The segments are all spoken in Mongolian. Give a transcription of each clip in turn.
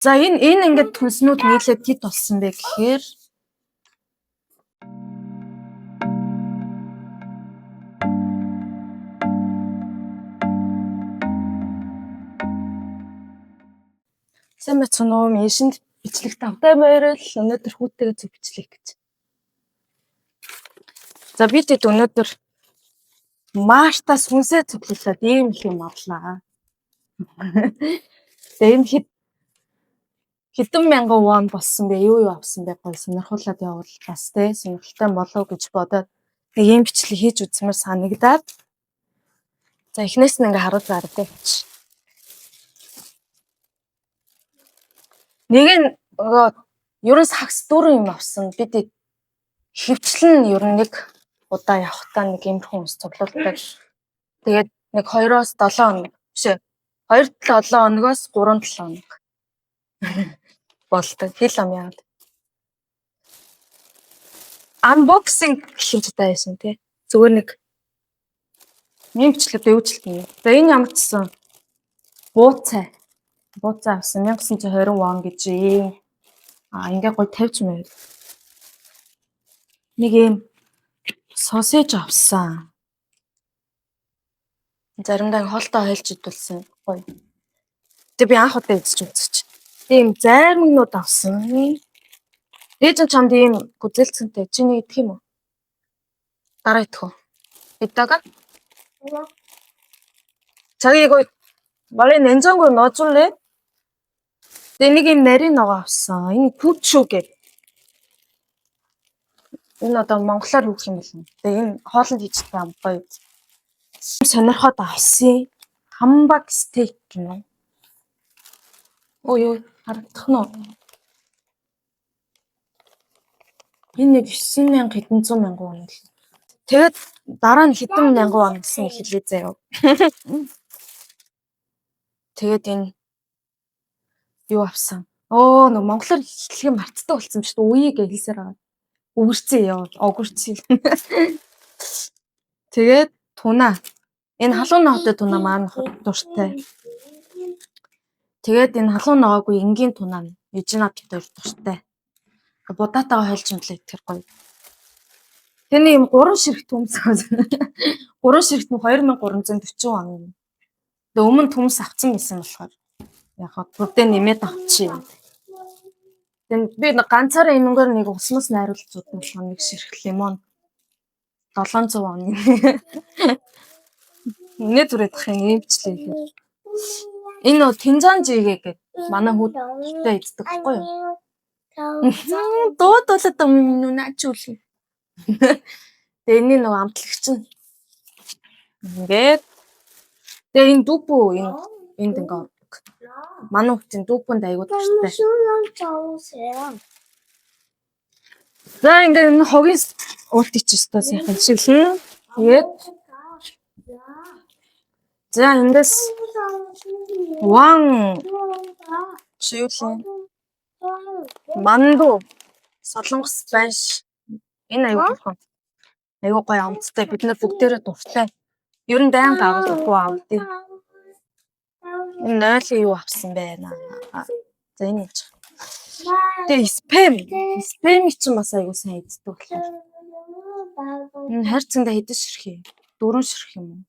За энэ ингээд хүнснүүд нийлээд хэд болсон бэ гэхээр сайн байцгаана уу? Миний шинэ бичлэг тавтай байрал өнөөдөр хүүтэйгээ зүг бичлэг гэж. За би тэд өнөөдөр Мартаас хүнсээ цуглуулад ийм их юм авлаа. Тэгээ энэ хэдэн мянган вон болсон бэ? Юу юу авсан бэ? Гой сонирхуулаад явбал бас те сонирхолтой болов гэж бодоод нэг ийм бичлэг хийж үзмээр санагдаад. За эхнээс нь ингээ харуул зардыг. Нэг нь нөгөө ер нь сагс дөрөв юм авсан. Бид хөвчлэн ер нь нэг удаа явхдаа нэг иймэрхүү юмс цуглуулдаг. Тэгээд нэг 2-оос 7 хоног биш ээ. 2-7 хоногоос 3-7 хоног болдог. Хэл ам яагаад. Unboxing гэх юм байсан тий. Зүгээр нэг ийм бичлэг дэвжлэх юм. За энэ ямар ч гэсэн бууцай. Бууцай авсан 1920 вон гэж. Аа ингээ гой тавьж мэй. Нэг ийм сосиж авсан. Заримдаа хоолтой хойлж идүүлсэн гоё. Тэг би анх удаа идэж үзэж. Тийм зайрмагнууд авсан. Ээж нь чамд ийм гүзэлцэнтэй чи нэг идэх юм уу? Дараа идэх үү? 이따가? 자기 이거 말리 냉장고에 넣어줄래? 내 нэг ийм нарийн ногоо авсан. Энэ пүчүү гэдэг. Энэ одоо монголоор юу гэх юм бэ? Тэгээ энэ хоолнд хийжтэй ам гоё. Сонирхоод авсан. Хамбаг стейк гэнэ. Оо юу харагдах нь уу? Энэ нэг 9 000 хэдэн зуун мянган вон л. Тэгээд дараа нь хэдэн мянган вон гэсэн хэлээ заяа. Тэгээд энэ юу авсан? Оо нэг монголоор хэлэх юм мартдаг болсон шүү дээ. Үеийг хэлсээр байгаа. Өгөрцөө яа, огөрцөө. Тэгээд tuna. Энэ халуун ногоотой tuna маань дуртай. Тэгээд энэ халуун ногоогүй энгийн tuna нь Ежина бит хоёр дуртай. Будаатайгаа хойлж имлээ итгэр гоё. Тэний юм 3 ширхт төмс. 3 ширхт нь 2340 вон. Тэгээ өмнө төмс авсан байсан болохоор яг хаа бүгдээ нэмээд авчих. Тэгээд би ганцаараа энэнгээр нэг усмас найруулж удаа болохоор нэг ширхт лимон 700 вон. Үнэ зүрээд ах юм иймчлээ ихээр. Энэ нөө тэнжан жигээ гэдэг манай хүүхдтэй иддэг байхгүй юу? Дуудуулаад юм наачуул. Тэгээ энэний нөгөө амтлагч нь ингээд тэгээ энэ дүпүү энэ энд ингээ ордог. Манай хүүхдийн дүпүнд айгуу дуртай. За ингээд энэ хогийн уултыг чи өстой сайхан шиглэн. Тэгээд за эндээс ван чи юу лээ? Манду солонгос байш. Энэ аюу бурхан. Аюу гоё амттай. Бид нар бүгдээрээ дуртай. Ер нь дайн гавлахгүй авдیں۔ Энэ нойлын юу авсан байна. За энэ яаж. Тэгээ спам. Спамыг чинь бас аюу сайн иддэг болохоор. Энэ хайрцагтаа хэдэн ширх юм? 4 ширх юм уу?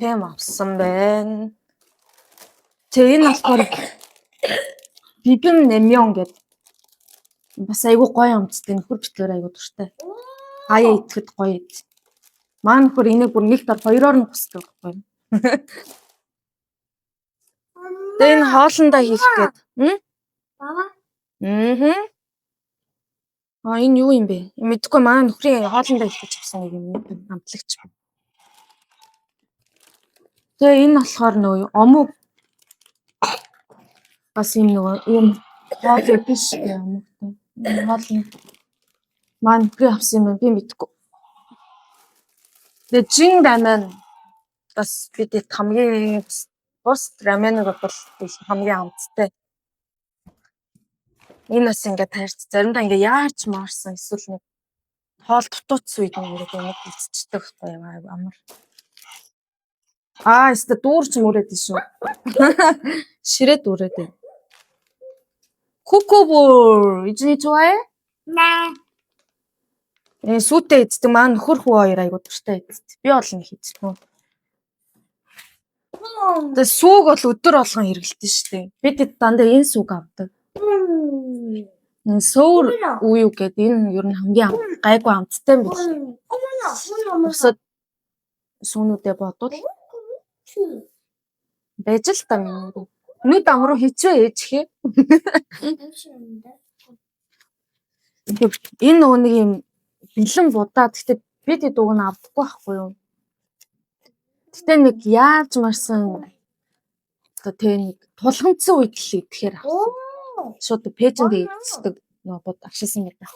Спам авсан байна. Тэгээ энэ болохоор бибим нэмьон гэдэг бас айгүй гоё амттай нөхөр битлэр айгүй дуртай. Хаяа идэхэд гоё ид. Маа нөхөр энийг бүр нэг дор хоёроор нь гусдаг байхгүй юу? Тэгээ энэ хоолндоо хийх гээд. Мм. Аа энэ юу юм бэ? Мэдхгүй маа нөхрийн хоолндоо хийх гэж авсан нэг юм амтлагч. Тэгээ энэ болохоор нөгөө омог бас юм нөгөө юм хоол биш омогтой. Энэ хоол нь маа нөхрийн авсан юм би мэдхгүй. Тэгээ жин рамен бас бидэд хамгийн бус раменыг бол хамгийн амттай. Энэ бас ингээд хайрц заримдаа ингээд яарч маарсан эсвэл нэг хоол дутууц үед ингээд юм идчихдэг байхгүй юу амар. Аа, өстө дүүрч мөрөөд шүү. Ширээ дүүрээд байна. 코코볼 유진이 좋아해? 네. Э сүйтэй иддэг маань нөхөр хүү хоёр айгуу дуртай иддэг. Би бол нэг хийдэг. Тэгээ сүүг бол өдөр болгон хэрэглэдэг шүү дээ. Бид хэд дандаа энэ сүүг авдаг. Энэ сөөр үе юу гэдэг энэ ер нь хамгийн гайгүй амттай юм байна. 어머나, 어머나, Бусад сүүнүүдээ бодвол байж л та миний. Нүд амруу хичээ ээж хээ. Энэ нөгөө нэг юм бэлэн будаа. Гэхдээ бид хэд уг нь авдаггүй байхгүй юу? Гэтэ нэг яаж марсан одоо тэ нэг тулгамдсан үед л идэхээр авсан. Шууд пэйжэнд иддэг нөгөө бод авшилсан гэдэг.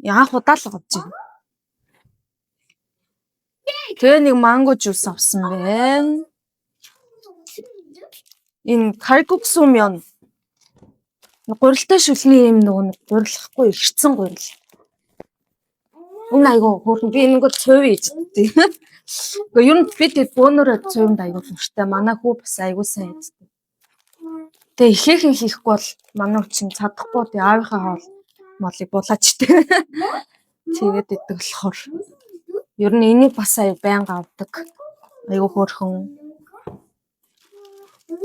Яах удаа л авч байна. Тэгээ нэг манго жуус авсан байна. Энэ 칼국수면 гурилтай шүлний юм нөгөө нэг гурилахгүй эргэцсэн гурил. Энэ айгуу хөөрхөн би энэнгөө цув иждэг. Гэхдээ ер нь би тэг бөөнөрөө цувд айгуу дуртай. Манай хүү бас айгуу сайн иддэг. Тэгээ ихээхэн хийхгүй бол манай хүчин чадахгүй тэгээ аавынхаа хоол молыг булаач тэ. Тэгээд идэг болохоор ер нь энийг бас аяа байнга авдаг. Айгуу хөөрхөн.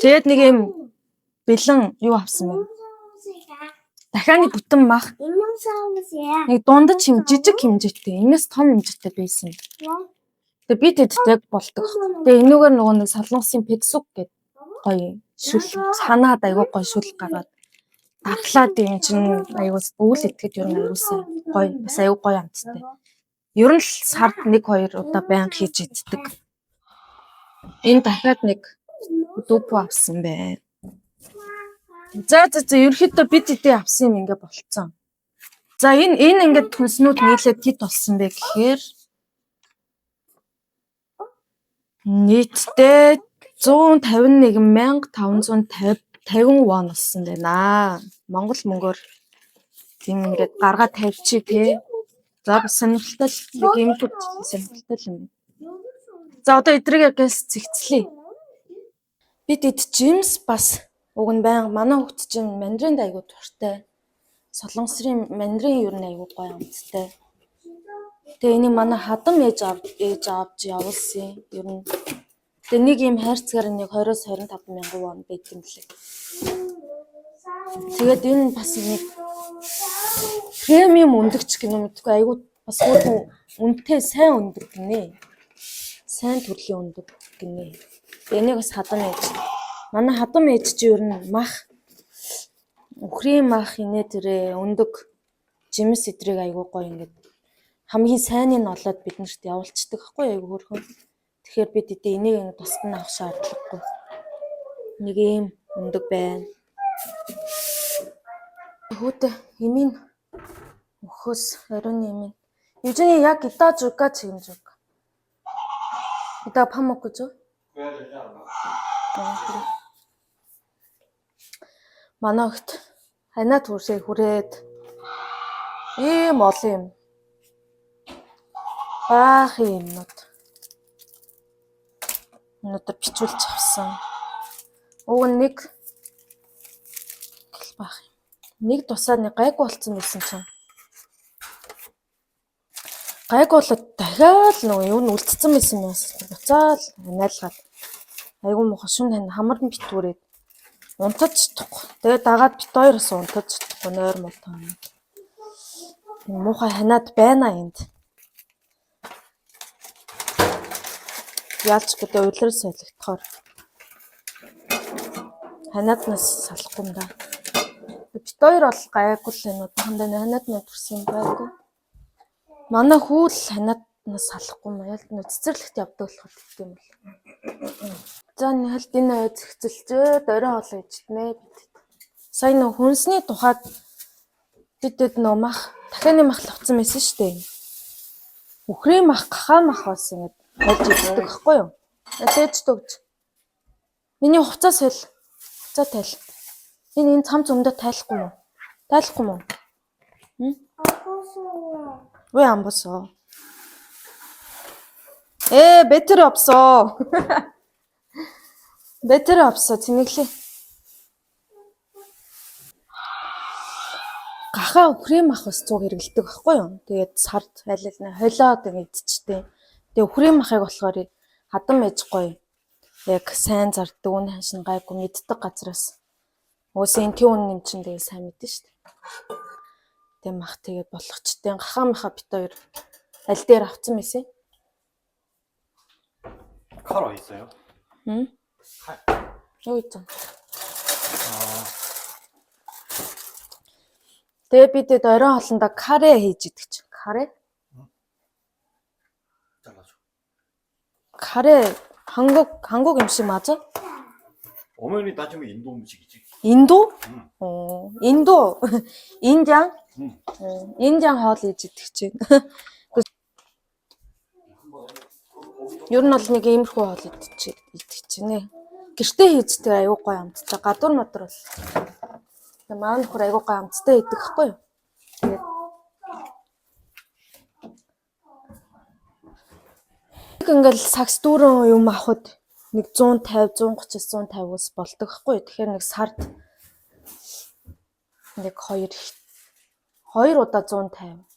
Тэгээд нэг юм бэлэн юу авсан бэ? Дахианы бүтэн мах нэг дундаж хэм жижиг хэмжээтэй. Энэс том хэмжээтэй байсан. Тэгээ би тэдтэй болдог. Тэгээ энүүгээр нөгөө нэг солонгосын пексук гэдэг гоё шүл санаад айгуу гоё шүл гараад дадлаад юм чинь айгуу өвөл идэхэд ер нь айгуу сайн гоё бас айгуу гоё амттай. Ер нь л сард 1 2 удаа байнга хийж иддэг. Энэ дахиад нэг дүүпүү авсан байна. За за за ерөнхийдөө бид эдээ авсан юм ингээ болцсон. За энэ ингээд хүнснүүд нийлээд хэд болсон бэ гэхээр нийтдээ 151,550 вон болсон байна. Монгол мөнгөөр тийм ингээд гаргаа тавьчих тий. За бас сонирхолтой л нэг юм төр сонирхолтой л юм. За одоо эдрийг гэс зэгцлээ. Бид эд жимс бас уг нь байнга манай хүүхд чинь мандаринд айгуу дуртай. Солонгосрын мандарин ер нь айгуу гоё амттай. Тэгээ энийг манай хадам ээж авч явуулсан. Ер нь тэгээ нэг юм хайрцгаар нэг 20-с 25 мянган вон байт юм лээ. Тэгээд энэ бас нэг премиум өндөгч гэнэ мэдгүй айгуу бас хөөрхөн үнэтэй сайн өндөг гинэ. Сайн төрлийн өндөг гинэ. Энийг бас хадам ээж. Манай хадам ээж чи ер нь мах үхрийн мах инээ тэрэ өндөг жимс эдрийг айгуу гоё ингээд хамгийн сайныг нь олоод биднэрт явуулцдаг хгүй айгуу хөөрхөн. Тэгэхээр бид эдээ энийг ингээд тусад нь авах шаардлагагүй. Нэг ийм өндөг байна. Хүүтэй эмийн өхөөс ариун эмийн. 유진이 약 이따 줄까 지금 줄까? 이따 밥 먹고 줘? 그래야 되지 않나? 어, 그래. Манай огт ханаа төршээ хүрээд ийм олон юм. Баахан юмнууд. Өнөөдөр бичүүлж авсан. Уг нь нэг гэл баах юм. Нэг тусаад нэг гайгүй болцсон байсан чинь. Гайгүй болоод дахиад нөгөө юу нь үлдсэн байсан юм бас. Буцаал анаалгаад айгүй муухай шүн тань хамар нь битүүрээд унтаж чадахгүй. Тэгээ дагаад бит хоёр бас унтаж чадахгүй нойр муултаа. Муухай ханиад байна энд. Ялч гэдэг улирал солигдохоор ханиаднаас салахгүй юм да. Бит хоёр бол гайгүй л энэ одоохондоо ханиад нь төрсөн юм байггүй. Манай хүү л ханиаднаас салахгүй юм. Ял нөө цэцэрлэгт явдаг болохоор тэгдэм юм бол. За нэлд энэ ой зэгцэлжээд орой хоолоо ичтнэ бид. Сая нөө хүнсний тухайд бидэд нөө мах дахианы мах л авсан байсан шүү дээ. Үхрийн мах, гахаа мах бас ингэж олж иддэг байхгүй юу? Лээж дөгж. Миний хувцас соль. Хувцас тайл. Энэ энэ цам зөмдөө тайлахгүй мó? Тайлахгүй мó? 응? 왜 안 벗어? 에, 배터리 없어. 배터리 없어. 진익리. Гахаа үхрийн мах бас 100 хэрэглэдэг байхгүй юу? Тэгээд сард аль аль нь холиод ингэ идчихтэй. Тэгээ үхрийн махыг болохоор хадам ээж гоё. Яг сайн зарддаг, үн ханш нь гайгүй мэддэг газраас. Уусаа энэ тийм үн юм чинь тэгээд сайн мэдэн шүү дээ. Тэгээ мах тэгээд болгочтой. Гахаа маха бит хоёр аль дээр авцсан байсан. 칼 어디 있어요? 응? 칼. 여기 있잖아. 아, Тэгээ бид оройн хоолндоо 카레 хийж идэх чинь. 카레? 잘라줘. 카레 한국 음식 맞아? 엄연히 따지면 인도 음식이지. 인도? 응. 어, 인도. Indian? 응. 어, Indian хоол хийж идэх чинь. Ер нь бол нэг иймэрхүү хоол идчих чинь. Гэртээ хийждэг аюу гоё амттай. Гадуур мадуур бол. Тэгээ манай нөхөр аюу гоё амттай идэх байхгүй юу? Тэгээд нэг ингээл сакс дүүрэн юм авахд нэг 150, 130-аас 150-аас болдог байхгүй юу? Тэгэхээр нэг сард нэг хоёр удаа 150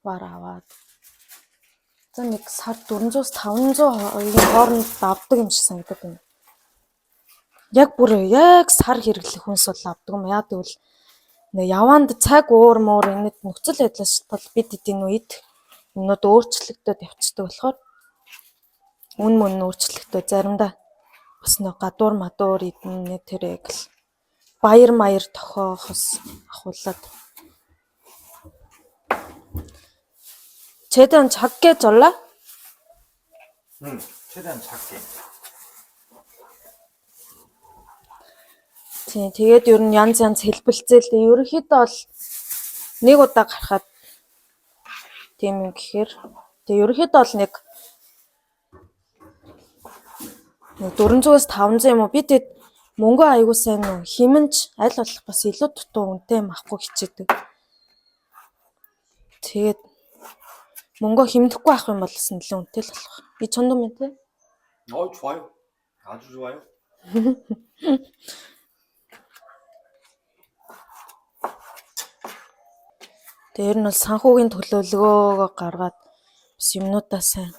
вар аваад за нэг сард 400-аас 500-ийн хооронд авдаг юм шиг санагдаад байна. Яг бүр яг сар хэрэглэх хүнс бол авдаг юм. Яа гэвэл нэг яванд цаг уур муур энэт нөхцөл байдлаас бол бид эдийн үед юмнууд өөрчлөгдөд явцдаг болохоор үн мөн нь өөрчлөгдөд заримдаа бас нэг гадуур мадуур идэнэ тэрэг л баяр маяр тохиохос ахуулаад 최대한 작게 잘라? 응. 최대한 작게. Тийм, тэгээд ер нь янз янз хэлбэлзээлээ. Ерөнхийдөө бол нэг удаа гарахад тийм юм гэхээр тэгээ ерөнхийдөө бол нэг 400-аас 500 юм уу? Би тэгэд мөнгө аягүй сайн нөө химэнч аль болох бас илүү дутуу үнэтэй юм авахгүй хичээдэг. Тэгээд мөнгө хэмнэхгүй авах юм бол бас нэлээд үнэтэй л болох. 이 정도면 돼? 어, 좋아요. 아주 좋아요. Тэгээ ер нь бол санхүүгийн төлөвлөгөөгөө гаргаад бас юмнуудаа сайн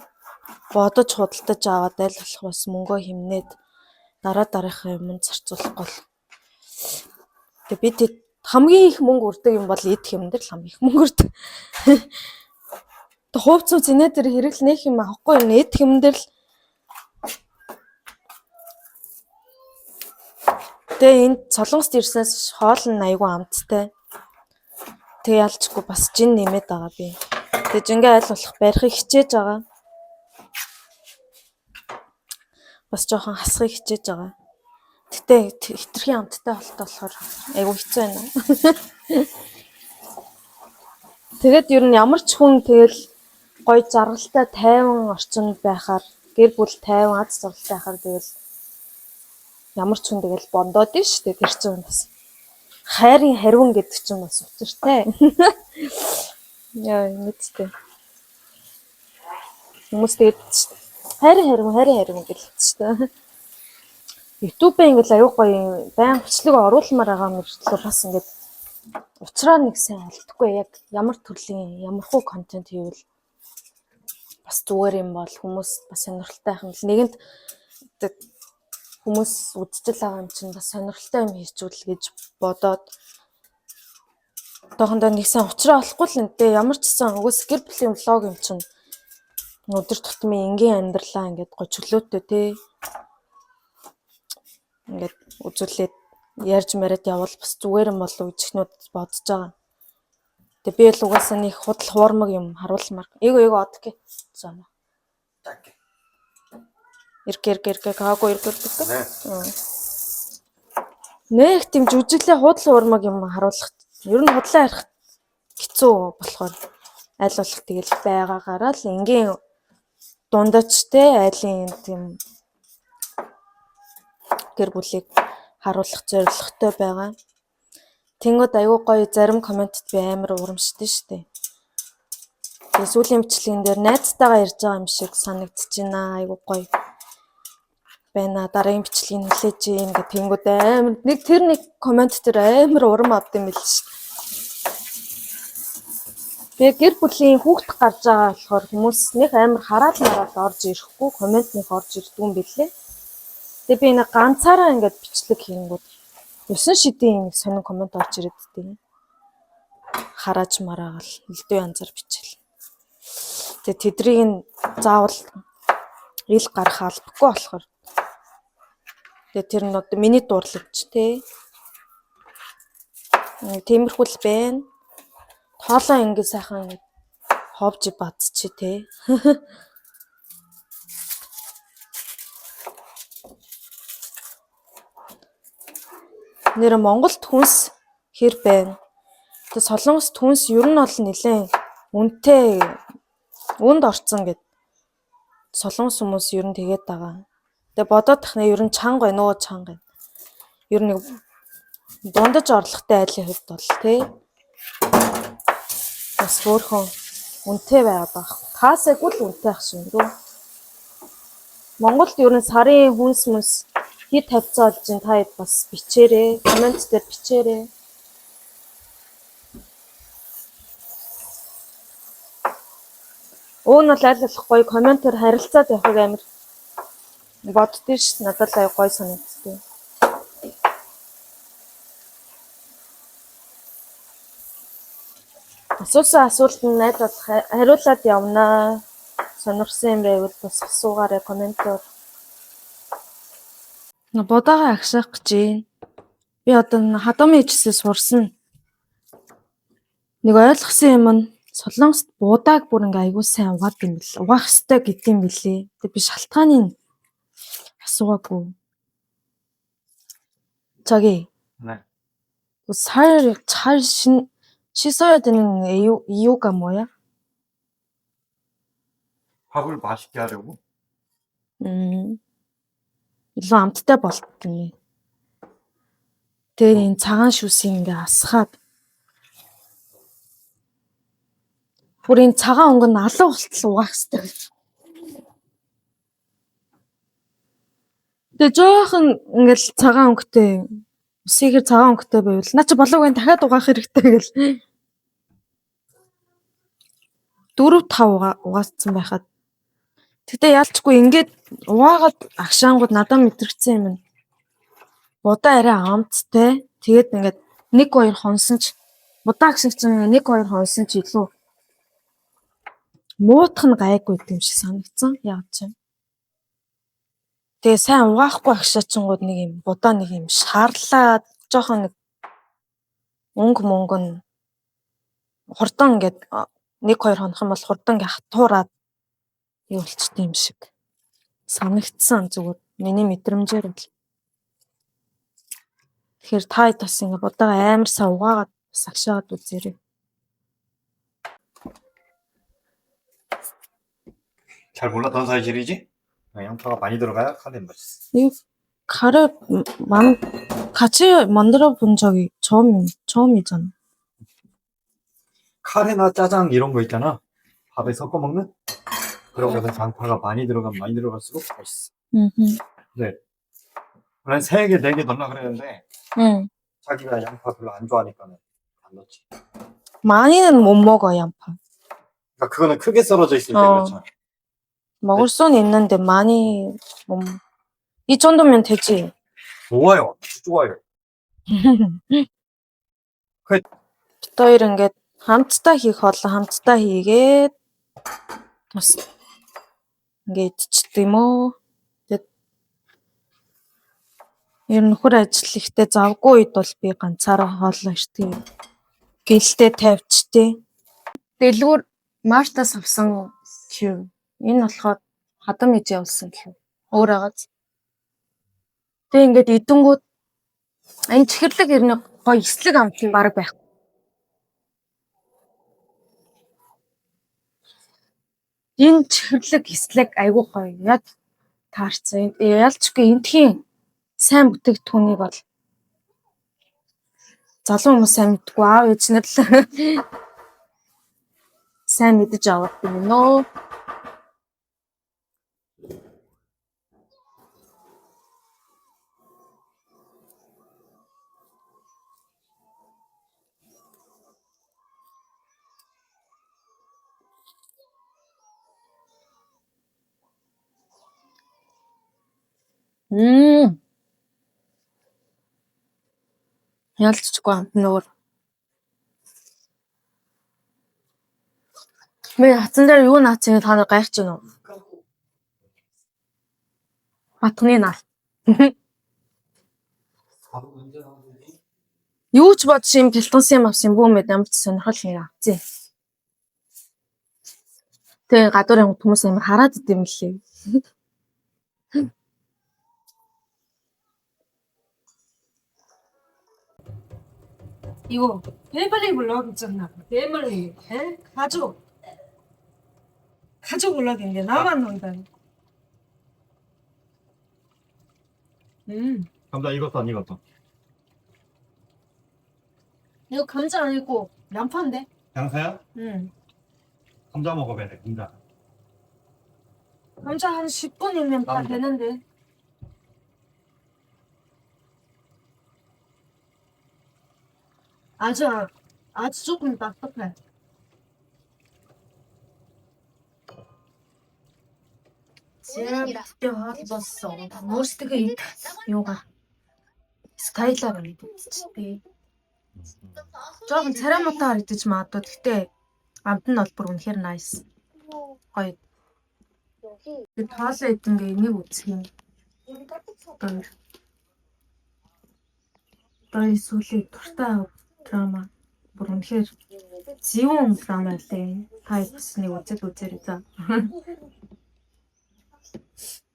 бодож худалдаж аваад аль болох бас мөнгөө хэмнээд дараа дараахаа юмд зарцуулах гол. Тэгээ бид хэд хамгийн их мөнгө үрдэг юм бол идэх юм дээр л хамгийн их мөнгө үрдэг. Тэг хувц үз инээ тэр хэрэгэл нэх юм авахгүй юм идэх юм дээр л. Тэгээ энд Солонгост ирснээс хоол нь айгүй амттай. Тэгээ ялчгүй бас жин нэмээд байгаа би. Тэгээ жингээ аль болох барихыг хичээж байгаа. Бас жоохон хасхыг хичээж байгаа. Гэтэ хитрхи амттай болтой болохоор айгүй хэцүү байна. Тэгээд ер нь ямар ч хүн тэгэл гоё жаргалтай тайван орчинд байхаар гэр бүл тайван аз жаргалтай байхаар тэгэл ямар ч хүн тэгэл бондоод нь шүү дээ тэр чинь бас хайрын хариун гэдэг чинь бас учиртай. Яа мэдтэй. Хүмүүс тэгээд хайрын хариун хайрын хариун гэлээ шүү дээ. YouTube-ээ ингээл аюу гоё байн бичлэг оруулмаар байгаа мөртлөө бас ингээд учраа нэг сайн олдохгүй яг ямар төрлийн ямархуу контент хийвэл бас зүгээр юм бол хүмүүс бас сонирхолтой байх юм л нэгэнт хүмүүс үзчихэл байгаа юм чинь бас сонирхолтой юм хийчихвэл гэж бодоод одоохондоо нэг сайн учраа олохгүй л энэ ямар ч сан угаас гэр бүлийн влог юм чинь өдөр тутмын энгийн амьдралаа ингээд гоо чөлөөтэй те ингээд үзүүлээд ярьж яриад явбал бас зүгээр юм болов уу гэж ихнүүд бодож байгаа. Тэгээ би л угаасаа нэг худал хуурмаг юм харуулмаар. Эго эго 어떻게? За. 작게. 이렇게 이렇게 이렇게 가고 이렇게 이렇게. 네. Нэг тийм жүжиглээ худал хуурмаг юм харуулах. Ер нь худлаа ярих хэцүү болохоор аль болох тэгэл байгаагаараа л энгийн дундаж те айлын тийм гэр бүлийг харуулах зорилготой байгаа. Тэнгүүд аюу гоё зарим комментд би амар урамшдээ штэ. Тэгээ сүүлийн бичлэгэн дээр найзтайгаа ярьж байгаа юм шиг санагдчихэв. Айгуу гоё байна. Дараагийн бичлэгийг хүлээж ийн гэх тэнгүүд амар нэг тэр нэг комент дээр амар урам авд юм бил ш. Тэгээ гэр бүлийн хүүхд гарч байгаа болохоор хүмүүс нэх амар хараал мараал орж ирэхгүй комент нэх орж ирдгүй юм бэлээ. Тэгээ би нэг ганцаараа ингээд бичлэг хийнгүүд 9 шидийн нэг сонин комент орж ирээд дий. Харааж мараагаал элдв янзаар бичээл. Тэгээ тэдрийг нь заавал ил гарах албагүй болохоор тэгээ тэр нь одоо миний дурлагч тий. Тиймэрхүү л байна. Хоолоо ингэ сайхан ингэ ховж бадчих тий. Нэр Монголд хүнс хэр байна? Тэгээ Солонгост хүнс ер нь бол нэлээд үнэтэй үнд орцсон гэд Солонгос хүмүүс ер нь тэгээд байгаа. Тэгээ бодоод тахна ер нь чанга байна уу чанга байна. Ер нь нэг дундаж орлоготой айлын хувьд бол тий. Бас хөөхөн үнэтэй байгаад байгаа. Таасаагүй л үнэтэй ах шиг дүү. Монголд ер нь сарын хүнс мүнс хэд тавьцаа болж ин та хэд бас бичээрэй. Комент дээр бичээрэй. Уг нь бол аль болох гоё комментээр харилцаад явахыг амар боддөө ш. Надад л аяг гоё санагддаг. Асуусан асуултанд найз болох хариулаад явнаа. Сонирхсан юм байвал бас асуугаарай комментоор. Будаага агшаах гэж байна. Би одоо хадамын ичсээ сурсан. Нэг ойлгосон юм нь Солонгост будааг бүр ингээ аягүй сайн угаадаг юм бэл. Угаах ёстой гэдэг юм бэлээ. Тэгээ би шалтгааныг асуугаагүй. 저기 네. 살 잘 씻어야 되는 이유가 뭐야? 밥을 맛있게 하려고. 음. Илүү амттай болт гинэ. Тэгээд энэ цагаан шүсийг ингээ асгаад бүр энэ цагаан өнгө нь алга болтол угаах хэрэгтэй гэж. Тэгээ жоохон ингээл цагаан өнгөтэй үсийгэр цагаан өнгөтэй байвал наа чи болоог байна дахиад угаах хэрэгтэй гэл. 4 5 угаацсан байхад. Тэгтээ яалчгүй ингээд угаагаад агшаангууд надад мэдрэгдсэн юм нь. Будаа арай амттай. Тэгээд ингээд 1 2 хонсон ч будаа агшиг чинь 1 2 хонсон ч илүү муутах нь гайгүй юм шиг санагдсан. Яг ч юм. Тэгээ сайн угаахгүй агшаачингууд нэг юм будаа нэг юм шаарлаад жоохон нэг өнгө мөнгө нь хурдан ингээд 1 2 хонох юм бол хурдан ингээ хатуураад юу болчтой юм шиг санагдсан зүгээр миний мэдрэмжээр бол. Тэгэхээр та хэд бас ингээ будаага амар сайн угаагаад бас агшаагаад үзээрэй. 잘 몰랐던 사실이지? 양파가 많이 들어가야 카레 맛있어. 이 카레 만 같이 만들어 본 적이 처음이잖아. 카레나 짜장 이런 거 있잖아. 밥에 섞어 먹는 그런 것은 양파가 많이 들어가면 많이 들어갈수록 맛있어. 응. 원래 세 개, 네 개 넣나 그랬는데 응. 자기가 양파 별로 안 좋아하니까는 안 넣지. 많이는 못 먹어 양파. 그러니까 그거는 크게 썰어져 있을 때 어. 그렇잖아. 먹을 수는 있는데 많이 못. 이 정도면 되지. 좋아요. 아주 좋아요. Бид хоёр ингээд хамтдаа хийх хоолоо хамтдаа хийгээд бас ингээд идчихдэг юм уу? Тэгээд ер нь нөхөр ажил ихтэй завгүй үед бол би ганцаараа хоолоо ирдэг юм. Гэлтэй тавьчтэй. Дэлгүүр Мартаас авсан гэв. Энэ болохоор хадам ээж явуулсан гэв. Өөр агааз. Тэгээ ингээд идэнгүүд энэ чихэрлэг ирнэ гоё эслэг амт нь баг байхгүй. Энэ чихэрлэг эслэг айгүй гоё. Яг таарсан. Ялчгүй эндхийн сайн бүтээгдэхүүнийг бол залуу хүмүүс сайн мэдгүй аав ээж нар л Сайн мэдэж аваад юм нөө. Мм. Ялцчихгүй амт нь өөр. Би хацан дээр юу наацыг та нар гайхаж байна уу? Батгны нал. Юу ч бодш юм гэлтонс юм авсан бүү мэд ямар ч сонирхол нэг авцیں۔ Тэгээ гадуур юм хүмүүс амар хараад идэм лээ. 이거 패밀리 블로그잖아. 패밀리, 에? 가족. 가족 블로그인데 나만 논다. 음. 감자 익었어 안 익었어? 이거 감자 아니고 양파인데? 양파야? 응. 감자 먹어봐야 돼 감자. 감자 한 10분이면 다 감자. 되는데. 아주 아주 조금 답답해. Болсон. Өөрсдөө эд юугаа стайлаар мэдчихдэг. Жохон царай муутай харагдаж магадгүй. Гэхдээ амт нь бол бүр үнэхээр nice. Гоё. Би тоолоо идэнгээ энийг үзэх юм. Одоо одоо сүүлийн дуртай драма бүр үнэхээр зэвүүн драма лээ. Та бас нэг үзэл үзээрэй за.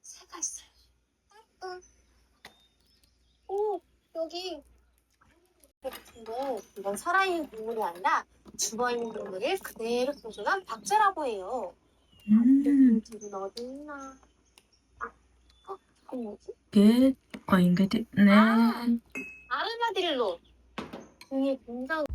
새가 있어요. 오, 여기 같은데 이건 살아있는 동물이 아니라 죽어있는 동물을 그대로 보존한 박제라고 해요. Мм. 둘은 어디 있나? 아, 어, 이건 뭐지? Гээд гоё ингээд нэ. 아르마딜로. 등에 굉장히